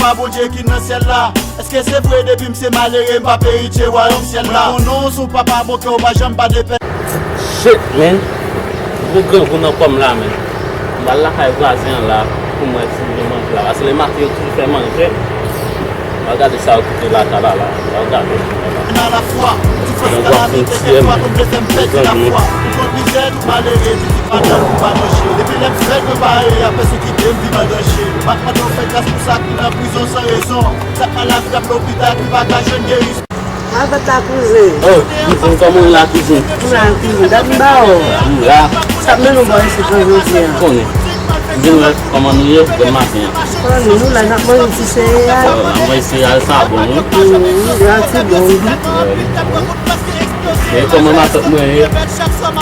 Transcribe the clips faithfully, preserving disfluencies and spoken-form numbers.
Pa Bondye ki nan syèl la. Èske se vre depi m se malere, m p ap eritye wayòm syèl la? Mwen konnen w se yon papa bon kè, w pa janm pa de pè. Shit, man. Gwo grangou nan kò m la, man. M pral lakay vwazen an la pou m wè si m gen manje la. Paske lè maten yo toujou fè manje. M pral gade sa yo kite lakay la la. M pral gade. Alafwa, soufrans kalamite, kèlkeswa tonbe fè m pèdi lafwa. M konn mizè tou malere, pitit madanm m pa manje. Depi lè m fèt, mwen pa rele a pèsonn kite m viv an danje. M ap mande w fè gras pou sa ki nan prizon san rezon. Sa k malad k ap lopital ki pa ka jwenn gerizon. Avèk la kouzen. Oh, kouzen, kòman w la, kouzen? M la, kouzen. Dat m ba w. M la. Sa k mennen w bò isit lan jodi a? Konnen. M vin wè kòman nou ye, bon maten an. Konnen, nou la, n ap manje ti sereyal. Oh, n ap manje sereyal, sa bon, wi. Wi, wi, wi, ti bon, wi. E kòman matant mwen ye?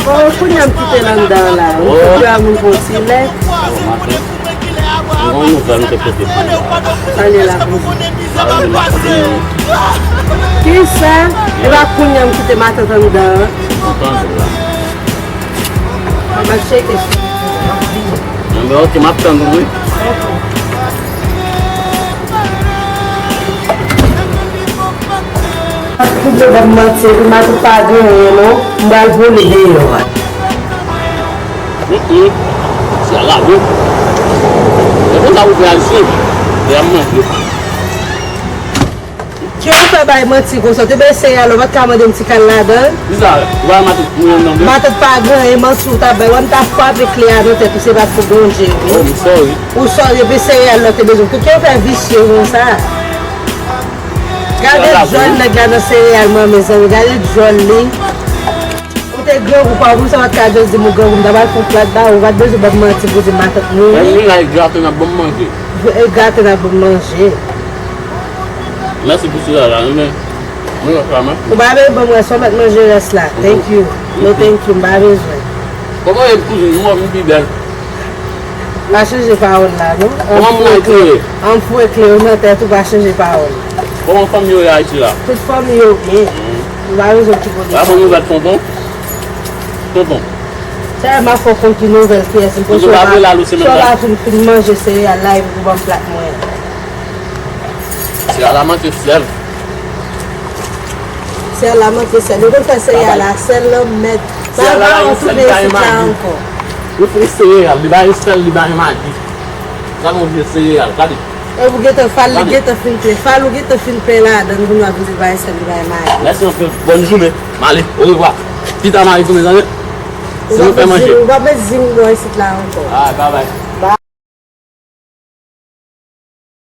Oh, kounye a m kite l anndan la. M kite a moun pou ti lè. Oh, matant. Yon nouvèl m te pote pou ou. Sa l ye la pou ou? Sa l ye la pou ou? Kisa? E pa kounye a m kite matant anndan an. Ou tande la. Mwen ap tcheke sou. Enben, ok, m ap tann ou, wi. Tout le ban m manti, epi matant pa genyen non, m pral vole deyò a. Hum, hum. Se la bon. E konsa pou fè al swiv. E ap manje. Kijan w fè bay manti konsa? Ou te bay sereyal la, ou pa t ka mande m ti kal ladan l? Kisa? Ou pa matant pou yon non, men? Matant pa genyen, manti ou t ap bay. Wè m t ap frape kle a nan tèt ou, se pa t pou Bondye, wi. Oh, m sorry. Ou sorry, epi sereyal la te bezwen. Kijan w fè visye konsa? Gade djòl nèg la nan sereyal mwen, mezanmi. Gade djòl li. Ou te grangou pa w, pou sa w pa t ka just di m ou grangou, m ta pral fè yon plat ba ou, ou pa t bezwen ban m manti pou di matant mouri. Menm li la, e graten ap ban m manje. E graten ap ban m manje. Mèsi pou sila la, men mwen wè sa, men. Ou pa bezwen ban m rès, ou mèt manje rès la. Thank you. No thank you, m pa bezwen. Kòman e kouzin, mwen vin pi bèl? Pa chanje pawòl la, non. Kòman moun Ayiti ye? An m foure kle yo nan tèt ou, pa chanje pawòl. Kòman fanmi yo ye Ayiti la? Tout fanmi yo byen. M pa bezwen ki kote. Pa fè nouvèl tonton? Tonton. Sèlman fò konn ki nouvèl kiyès m. Tonton pa vle la lou semèn la? Sou la fin, fin manje sereyal la epi pou ban m plat mwen. Sereyal la manke sèl. Sereyal la manke sèl. Yo konn fè sereyal la sèl nan mèt. Sereyal la pa gen sèl li pa gen magi. Ou fè sereyal, li pa gen sèl, li pa gen magi. Gade yon vye sereyal, gade. E ou gentan fal, li gentan fin plen. Fal ou gentan fin plen ladan, kounye a vin di pa gen sèl, li pa gen magi. Mèsi anpil. Bòn jounen. M ale. Orevwa. Pita m ale tounen, tande? Se nou fè manje. Ou pa bezwen di m bò isit la ankò. Ah, babay.